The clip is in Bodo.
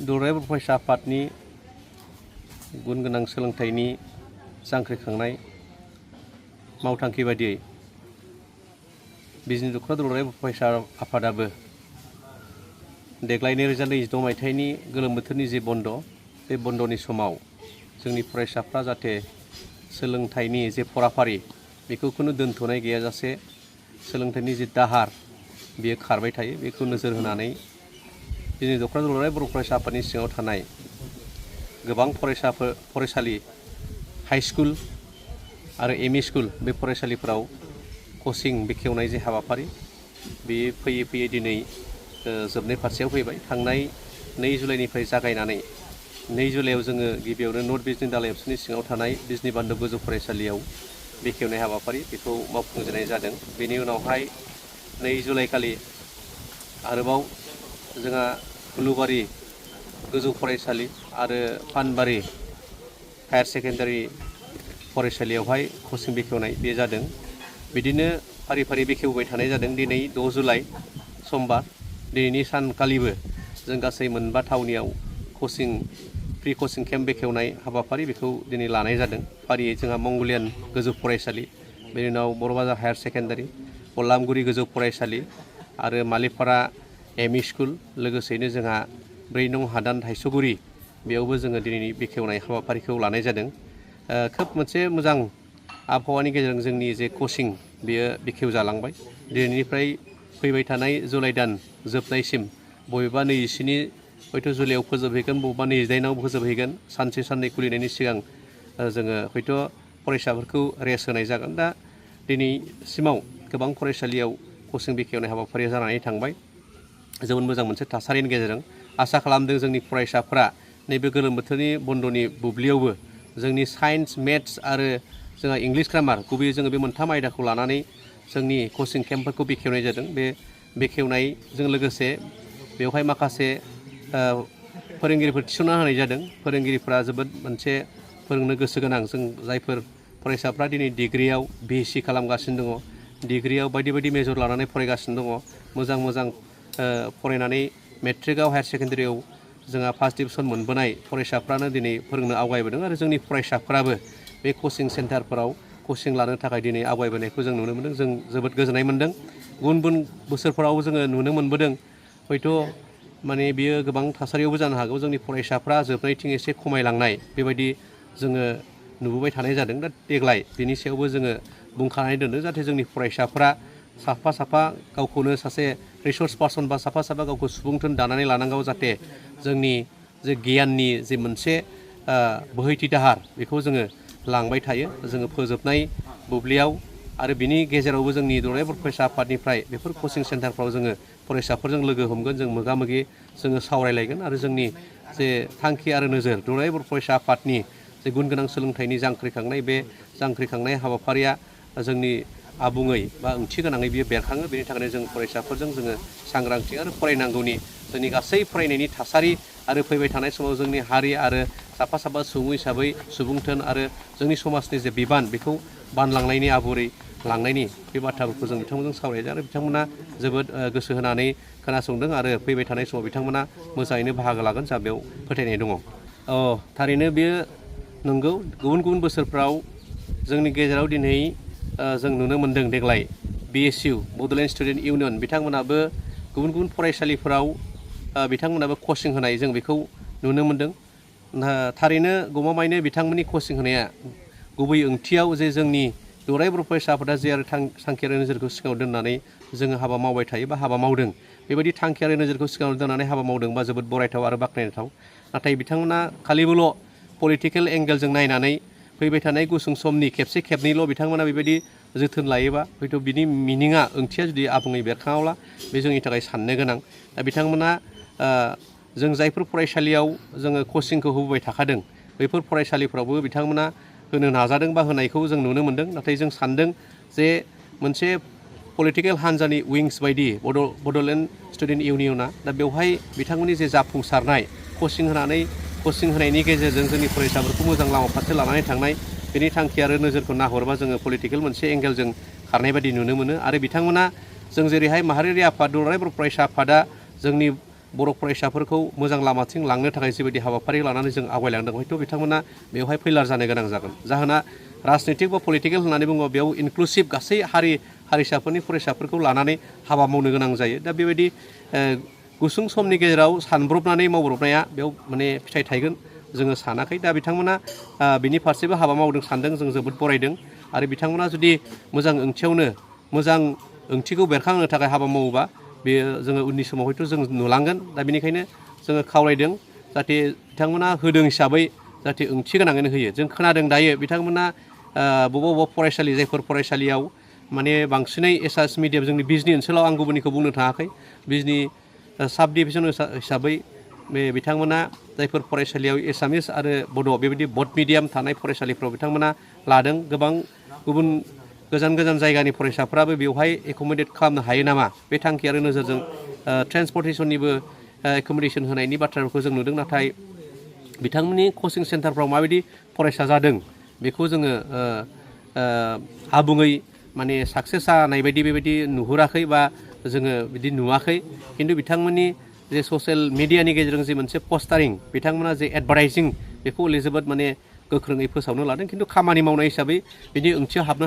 दुलाराय बर' फरायसा आफादनि गुन गोनां सोलोंथाइनि जांख्रिखांनाय मावथांखि बायदियै बिजनि दख'रा दुलाराय बर' फरायसा आफादाबो देग्लाय 2026 मायथाइनि गोलोम बोथोरनि जे बन्द बे बन्दनि समाव जोंनि फरायसाफ्रा जाहाथे सोलोंथाइनि जे फराफारि बेखौ खुनु दोनथ'नाय गैयाजासे सोलोंथाइनि जे दाहार बेयो खारबाय थायो बेखौ नोजोर होनानै बिजनि दख'रा दुलाराय बर' फरायसा आफादनि सिङाव थानाय गोबां फरायसालि हाई स्कुल आरो एमइ स्कुल बे फरायसालिफोराव कचिं बेखेवनाय जे हाबाफारि बे फैयै फैयै दिनै जोबनाय फारसेयाव फैबाय। थांनाय 2 जुलाइनिफ्राय जागायनानै 2 जुलाइआव जोङो गिबियावनो नर्थ बिजनि दालाइ एबसुनि सिङाव थानाय बिजनि बान्दो गोजौ फरायसालियाव बेखेवनाय हाबाफारि बेखौ मावफुंजेननाय जादों। बेनि उनावहाय 2 जुलाइ खालि आरोबाव जोंहा फुलुबारि गोजौ फरायसालि आरो पानबारि हायार सेकेन्डारि फरायसालियावहाय कचिं बेखेवनाय बे जादों। बिदिनो फारि फारि बेखेवबाय थानाय जादों। दिनै 6 जुलाइ समबार दिनैनि सानखालिबो जों गासै 4 थावनियाव प्रि कचिं केम्प बेखेवनाय हाबाफारि बेखौ दिनै लानाय जादों। फारियै जोंहा मंगलियान गोजौ फरायसालि, बेनि उनाव बर' बाजार हायार सेकेन्डारि, बलामगुरि गोजौ फरायसालि आरो मालिपारा एमइ स्कुल, लोगोसेयैनो जोंहा 4 नं हादान धायसगुरि बेयावबो जोङो दिनैनि बेखेवनाय हाबाफारिखौ लानाय जादों। खोब मोनसे मोजां आबहावानि गेजेरजों जोंनि जे कचिं बेयो बेखेव जालांबाय। दिनैनिफ्राय फैबाय थानाय जुलाइ दान जोबनायसिम बबेबा 27 हयथ' जुलाइआव फोजोबहैगोन, बबेबा 28आव फोजोबहैगोन। सानसे साननै खुलिनायनि सिगां जोङो हयथ' फरायसाफोरखौ रेस्ट होनाय जागोन। दा दिनैसिमाव गोबां फरायसालियाव कचिं बेखेवनाय हाबाफारिया जानानै थांबाय। जोबोद मोजां मोनसे थासारिनि गेजेरजों आसा खालामदों जोंनि फरायसाफ्रा नैबे गोलोम बोथोरनि बन्दनि बुब्लियावबो जोंनि साइन्स, मेथ्स आरो जोंहा इंलिश ग्रामार गुबैयै जोङो बे 3 आयदाखौ लानानै जोंनि कचिं केम्पफोरखौ बेखेवनाय जादों। बे बेखेवनायजों लोगोसे बेवहाय माखासे फोरोंगिरिफोर थिसनना होनाय जादों। फोरोंगिरिफ्रा जोबोद मोनसे फोरोंनो गोसो गोनां। जों जायफोर फरायसाफ्रा दिनै डिग्रियाव बिएससि खालामगासिनो दङ, डिग्रियाव बायदि बायदि मेजर लानानै फरायगासिनो दङ, मोजां मोजां फरायनानै मेट्रिकआव हायार सेकेन्डारियाव जोंहा फार्स्ट डिभिजन मोनबोनाय फरायसाफ्रानो दिनै फोरोंनो आवगायबोदों आरो जोंनि फरायसाफ्राबो बे कचिं सेन्टारफोराव कचिं लानो थाखाय दिनै आवगायबोनायखौ जों नुनो मोनदों। जों जोबोद गोजोननाय मोनदों। गुबुन गुबुन बोसोरफोराव जोङो नुनो मोनबोदों हयथ' माने बियो गोबां थासारियावबो जानो हागौ जोंनि फरायसाफ्रा जोबनायथिं एसे खमायलांनाय बेबायदि जोङो नुबोबाय थानाय जादों। दा देग्लाय बिनि सायावबो जोङो बुंखानानै दोनदों जाहाथे जोंनि फरायसाफ्रा साफा साफा गावखौनो सासे रिसर्स पार्सन बा साफा साफा गावखौ सुबुंथोन दानानै लानांगौ, जाहाथे जोंनि जे गियाननि जे मोनसे बोहैथि दाहार बेखौ जोङो लांबाय थायो। जोङो फोजोबनाय बुब्लियाव आरो बिनि गेजेरावबो जोंनि दुलाराय बर' फरायसा आफादनिफ्राय बेफोर कचिं सेन्टारफ्राव जोङो फरायसाफोरजों लोगो हमगोन, जों मोगा मोगि जोङो सावरायलायगोन आरो जोंनि जे थांखि आरो नोजोर दुलाराय बर' फरायसा आफादनि जे गुन गोनां सोलोंथाइनि जांख्रिखांनाय बे जांख्रिखांनाय हाबाफारिया जोंनि आबुङै बा ओंथि गोनाङै बियो बेरखाङो। बेनि थाखायनो जों फरायसाफोरजों जोङो सांग्रांथि आरो फरायनांगौनि जोंनि गासै फरायनायनि थासारि आरो फैबाय थानाय समाव जोंनि हारि आरो साफा साफा सुबुं हिसाबै सुबुंथोन आरो जोंनि समाजनि जे बिबान बेखौ बानलांनायनि आबुरै लांनायनि बे बाथ्राफोरखौ जों बिथांमोनजों सावरायदों आरो बिथांमोना जोबोद गोसो होनानै खोनासंदों आरो फैबाय थानाय समाव बिथांमोना मोजाङैनो बाहागो लागोन जोंहा बेयाव फोथायनाय दङ। थारैनो बेयो नंगौ, गुबुन गुबुन बोसोरफ्राव जोंनि गेजेराव दिनै जों नुनो मोन्दों देग्लाय BSU बड'लेण्ड स्टुडेन्ट इउनियन बिथांमोनाबो गुबुन गुबुन फरायसालिफोराव बिथांमोनाबो कचिं होनाय जों बेखौ नुनो मोन्दों। थारैनो गमामायैनो बिथांमोननि कचिं होनाया गुबै ओंथियाव जे जोंनि दुलाराय बर' फरायसा आफादा जे आरो थांखि आरो नोजोरखौ सिगाङाव दोननानै जोङो हाबा मावबाय थायो बा हाबा मावदों, बेबायदि थांखि आरो नोजोरखौ सिगाङाव दोननानै हाबा मावदों बा जोबोद बरायथाव आरो बाख्नायथाव। नाथाय बिथांमोना खालिबोल' पलिटिकेल एंगेलजों नायनानै फैबाय थानाय गुसुं समनि खेबसे खेबनैल' बिथांमोना बेबायदि जोथोन लायोबा हयथ' बिनि मिनिङा ओंथिया जुदि आबुङै बेरखाङाब्ला बे जोंनि थाखाय साननो गोनां। दा बिथांमोना जों जायफोर फरायसालियाव जोङो कचिंखौ होबोबाय थाखादों बैफोर फरायसालिफ्रावबो बिथांमोना होनो नाजादों बा होनायखौ जों नुनो मोन्दों। नाथाय जों सानदों जे मोनसे पलिटिकेल हान्जानि विंस बायदि बड'लेण्ड स्टुडेन्ट इउनियना, दा बेवहाय बिथांमोननि जे जाफुंसारनाय कचिं होनायनि गेजेरजों जोंनि फरायसाफोरखौ मोजां लामा फारसे लानानै थांनाय बेनि थांखि आरो नोजोरखौ नाहरबा जोङो पलिटिकेल मोनसे एंगेलजों खारनाय बायदि नुनो मोनो। आरो बिथांमोना जों जेरैहाय माहारियारि आफाद दुलाराय बर' फरायसा आफादा जोंनि बर' फरायसाफोरखौ मोजां लामाथिं लांनो थाखाय जिबायदि हाबाफारि लानानै जों आवगायलांदों हयथ' बिथांमोना बेवहाय फैलार जानो गोनां जागोन जाहोना राजनितिक बा पलिटिकेल होननानै बुङो बेयाव इनक्लुसिभ गासै हारिसाफोरनि फरायसाफोरखौ लानानै हाबा मावनो गोनां जायो दा बेबायदि गुसुं समनि गेजेराव सानब्रबनानै मावब्रबनाया बेयाव माने फिथाइ थायगोन जोङो सानाखै दा बिथांमोना बिनि फारसेबो हाबा मावदों सानदों जों जोबोद बरायदों आरो बिथांमोना जुदि मोजां ओंथियावनो मोजां ओंथिखौ बेरखांहोनो थाखाय हाबा मावोबा बेयो जोङो उननि समाव हयथ' जों नुलांगोन दा बेनिखायनो जोङो खावलायदों जाहाथे बिथांमोना होदों हिसाबै जाहाथे ओंथि गोनाङैनो होयो जों खोनादों दायो बिथांमोना बबेबा फरायसालि जायफोर फरायसालियाव माने बांसिनै एसामिस मिडियाम जोंनि बिजनि ओनसोलाव आं गुबुननिखौ बुंनो थाङाखै बिजनि साब डिभिजन हिसाबै बे बिथांमोना जायफोर फरायसालियाव एसामिस आरो बड' बेबायदि बड मिडियाम थानाय फरायसालिफ्राव बिथांमोना लादों गोबां गुबुन गोजान गोजान जायगानि फरायसाफ्राबो बेवहाय एकोमोडेट खालामनो हायो नामा बे थांखि आरो नोजोरजों ट्रेन्सपर्टेसननिबो एकोमोडेसन होनायनि बाथ्राफोरखौ जों नुदों नाथाय बिथांमोननि कचिं सेन्टारफ्राव माबायदि फरायसा जादों बेखौ जोङो आबुङै माने साक्सेस जानाय बायदि बेबायदि नुहुराखै बा जोङो बिदि नुवाखै खिन्थु बिथांमोननि जे ससियेल मिडियानि गेजेरजों जे मोनसे पस्टारिं बिथांमोना जे एडभार्टाइजिं बेखौ जोबोद माने गोख्रोङै फोसावनो लादों खिन्थु खामानि मावनाय हिसाबै बिनि ओंथियाव हाबनो